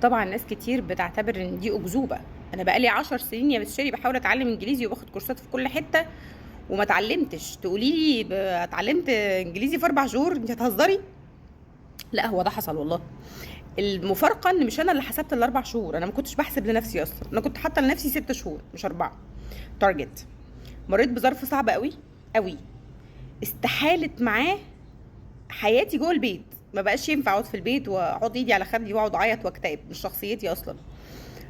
طبعا ناس كتير بتعتبر ان دي اكذوبه. انا بقالي 10 سنين يا بتشتري بحاول اتعلم انجليزي وباخد كورسات في كل حتة وما اتعلمتش، تقولي لي اتعلمت انجليزي في 4 شهور؟ انت هتهزري؟ لا، هو ده حصل والله. المفارقة ان مش انا اللي حسبت ال 4 شهور، انا ما كنتش بحسب لنفسي اصلا، انا كنت حاطه لنفسي 6 شهور مش 4 target. مريت بظرف صعب قوي قوي، استحالت معاه حياتي جوه البيت. ما بقاش ينفع اقعد في البيت واحط ايدي على خدي واقعد اعيط واكتئب، مش شخصيتي اصلا.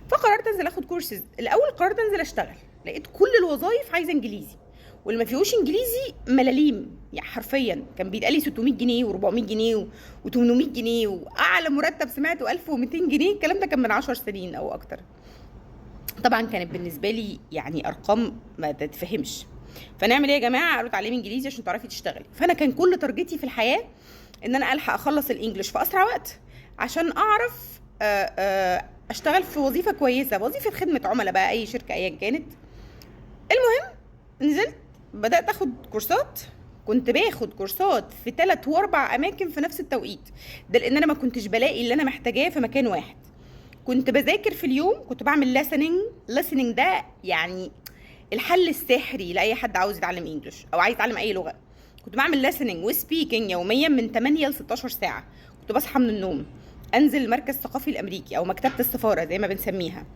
فقررت انزل اخد كورسز. الاول قررت انزل اشتغل، لقيت كل الوظايف عايزه انجليزي، واللي ما فيهوش انجليزي ملاليم. يعني حرفيا كان بيتقال لي 600 جنيه و400 جنيه و800 جنيه، واعلى مرتب سمعته 1200 جنيه. الكلام ده كان من 10 سنين او اكتر. طبعا كانت بالنسبة لي يعني ارقام ما تتفهمش. فنعمل ايه يا جماعه؟ قالوا اتعلمي انجليزي عشان تعرفي تشتغلي. فانا كان كل target ي في الحياة ان انا الحق اخلص ال English في اسرع وقت عشان اعرف اشتغل في وظيفة كويسه، وظيفة خدمة عملاء بقى، اي شركة ايا كانت. المهم نزلت بدات اخد كورسات. كنت باخد كورسات في ثلاث واربع اماكن في نفس التوقيت ده، لان انا ما كنتش بلاقي اللي انا محتاجاه في مكان واحد. كنت بذاكر في اليوم، كنت بعمل listening. listening ده يعني الحل السحري لاي حد عاوز يتعلم English او عايز يتعلم اي لغه. كنت بعمل listening و speaking يوميا من 8 ل 16 ساعه. كنت بصحى من النوم انزل المركز الثقافي الامريكي او مكتبه السفارة زي ما بنسميها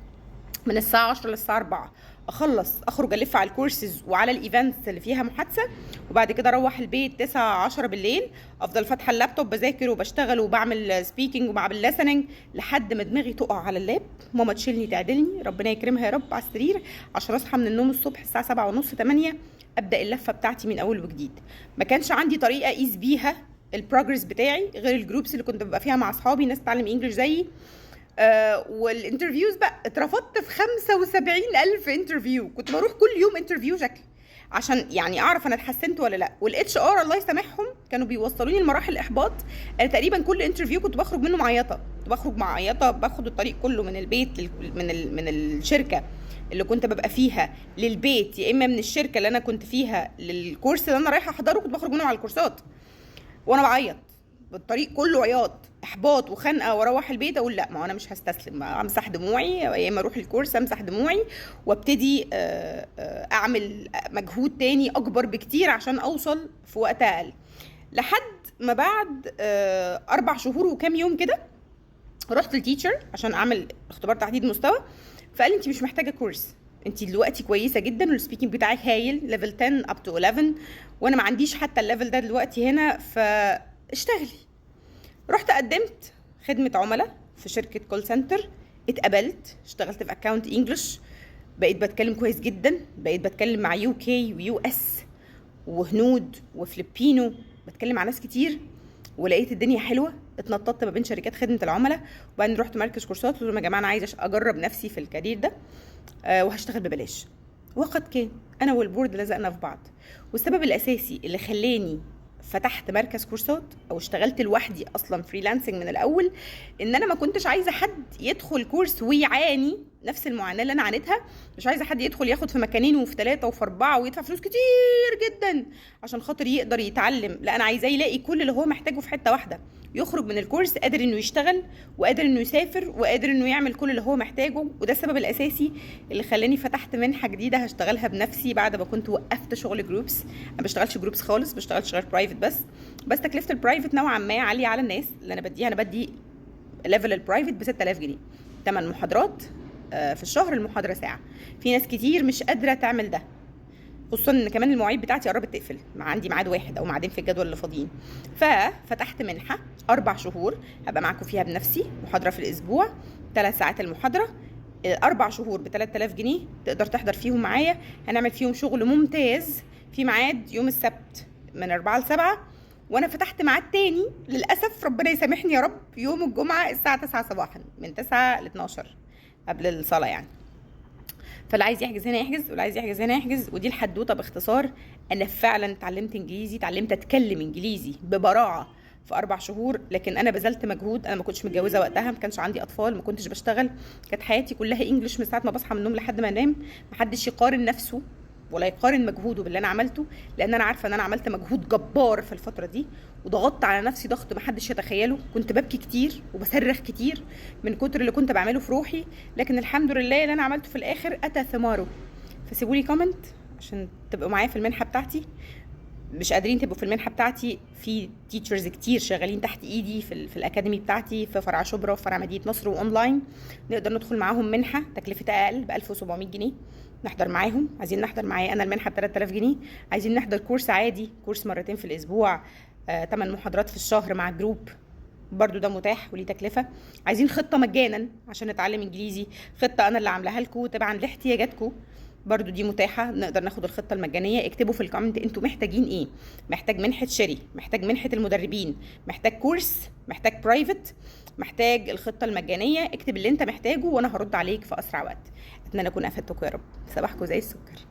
من الساعة 10 للساعة 4، اخلص اخرج الف على الكورسز وعلى ال events اللي فيها محادثه، وبعد كده اروح البيت 9 10 بالليل، افضل فاتحة اللابتوب بذاكر وبشتغل وبعمل speaking وبعمل listening لحد ما دماغي تقع على ال lap. ماما تشيلني تعدلني، ربنا يكرمها يا رب، على السرير عشان اصحى من النوم الصبح الساعة 7 ونص 8 ابدا اللفة بتاعتي من اول وجديد. ما كانش عندي طريقه اقيس بيها ال progress بتاعي غير ال groups اللي كنت ببقى فيها مع اصحابي، ناس تتعلم English زيي، وال interviews بقى. اترفضت في 75 الف interview. كنت بروح كل يوم interview شكل عشان يعني اعرف انا اتحسنت ولا لا. وال HR الله يسامحهم كانوا بيوصلوني لمراحل احباط. انا تقريبا كل interview كنت بخرج منه معيطه، كنت بخرج معيطه، باخد الطريق كله من البيت من الشركة اللي كنت ببقى فيها للبيت، يا اما من الشركة اللي انا كنت فيها للكورس اللي انا رايحة احضره. كنت بخرج منه على الكورسات وانا بعيط، الطريق كله عياط، احباط وخنقه. واروح البيت اقول لا، ما هو انا مش هستسلم، امسح دموعي، يا اما اروح الكورس امسح دموعي وابتدي اعمل مجهود تاني اكبر بكتير عشان اوصل في وقت اقل. لحد ما بعد 4 شهور وكام يوم كده رحت لل teacher عشان اعمل اختبار تحديد مستوى، فقال لي انت مش محتاجه كورس، انت دلوقتي كويسة جدا وال speaking بتاعك هايل، level 10 up to 11، وانا ما عنديش حتى ال level ده دلوقتي هنا، فاشتغلي. رحت قدمت خدمة عملاء في شركة call center، اتقبلت، اشتغلت في account English. بقيت بتكلم كويس جدا، بقيت بتكلم مع UK و US وهنود وفلبينو، بتكلم مع ناس كتير، ولقيت الدنيا حلوه. اتنططت ما بين شركات خدمة العملاء، وبعدين رحت مركز كورسات، قلت لهم يا جماعة انا عايزه اجرب نفسي في ال career ده وهشتغل ببلاش. وقد كان، انا وال board لزقنا في بعض. والسبب الاساسي اللي خلاني فتحت مركز كورسات او اشتغلت لوحدي اصلا freelancing من الاول ان انا ما كنتش عايزه حد يدخل كورس ويعاني نفس المعاناة اللي انا عانيتها. مش عايزه حد يدخل ياخد في مكانين وفي ثلاثة وفي اربعة ويدفع فلوس كتير جدا عشان خاطر يقدر يتعلم. لا، انا عايزاه يلاقي كل اللي هو محتاجه في حتة واحده، يخرج من الكورس قادر انه يشتغل وقادر انه يسافر وقادر انه يعمل كل اللي هو محتاجه. وده السبب الاساسي اللي خلاني فتحت منحه جديدة هشتغلها بنفسي بعد ما كنت وقفت شغل groups. انا ما بشتغلش groups خالص، بشتغلش غير private بس. بس تكلفة ال private نوعا ما عالية على الناس اللي انا بديها. انا بدي level ال private ب 6000 جنيه، 8 محاضرات في الشهر، المحاضرة ساعه. في ناس كتير مش قادرة تعمل ده، خصوصا ان كمان المواعيد بتاعتي قربت تقفل، ما عندي ميعاد واحد او ميعادين في الجدول اللي فاضيين. ففتحت منحه 4 شهور هبقى معاكم فيها بنفسي، محاضرة في الاسبوع، 3 ساعات المحاضره، 4 شهور ب 3000 جنيه، تقدر تحضر فيهم معايا. هنعمل فيهم شغل ممتاز. في ميعاد يوم السبت من 4 ل 7، وانا فتحت ميعاد تاني للاسف، ربنا يسامحني يا رب، يوم الجمعة الساعة 9 صباحا من 9 ل 12 قبل الصلاة يعني. فاللي عايز يحجز هنا يحجز، واللي عايز يحجز هنا يحجز. ودي الحدوتة باختصار. انا فعلا اتعلمت انجليزي، اتعلمت اتكلم انجليزي ببراعه في 4 شهور، لكن انا بذلت مجهود. انا ما كنتش متجوزة وقتها، ما كانش عندي اطفال، ما كنتش بشتغل، كانت حياتي كلها English من ساعة ما بصحى من النوم لحد ما انام. محدش يقارن نفسه ولا يقارن مجهوده باللي انا عملته، لان انا عارفه ان انا عملت مجهود جبار في الفترة دي، وضغطت على نفسي ضغط محدش يتخيله. كنت ببكي كتير وبصرخ كتير من كتر اللي كنت بعمله في روحي، لكن الحمد لله اللي انا عملته في الاخر اتى ثماره. فسيبوا لي comment عشان تبقوا معايا في المنحة بتاعتي. مش قادرين تبقوا في المنحة بتاعتي، في teachers كتير شغالين تحت ايدي في ال academy بتاعتي في فرع شبرا وفرع مدينة نصر واونلاين، نقدر ندخل معاهم منحه تكلفتها اقل ب 1700 جنيه نحضر معاهم. عايزين نحضر معايا انا المنحة ب 3000 جنيه. عايزين نحضر كورس عادي، كورس مرتين في الاسبوع، 8 محاضرات في الشهر مع group، برضو ده متاح وليه تكلفة. عايزين خطه مجانا عشان نتعلم انجليزي، خطه انا اللي عاملاها لكم تبعا لاحتياجاتكم، برضو دي متاحة، نقدر ناخد الخطة المجانية. اكتبوا في ال comment انتوا محتاجين ايه. محتاج منحه شيري، محتاج منحه المدربين، محتاج كورس، محتاج private، محتاج الخطة المجانية. اكتب اللي انت محتاجه وانا هرد عليك في اسرع وقت. اتمنى اكون افدتكم يا رب. صباحكم زي السكر.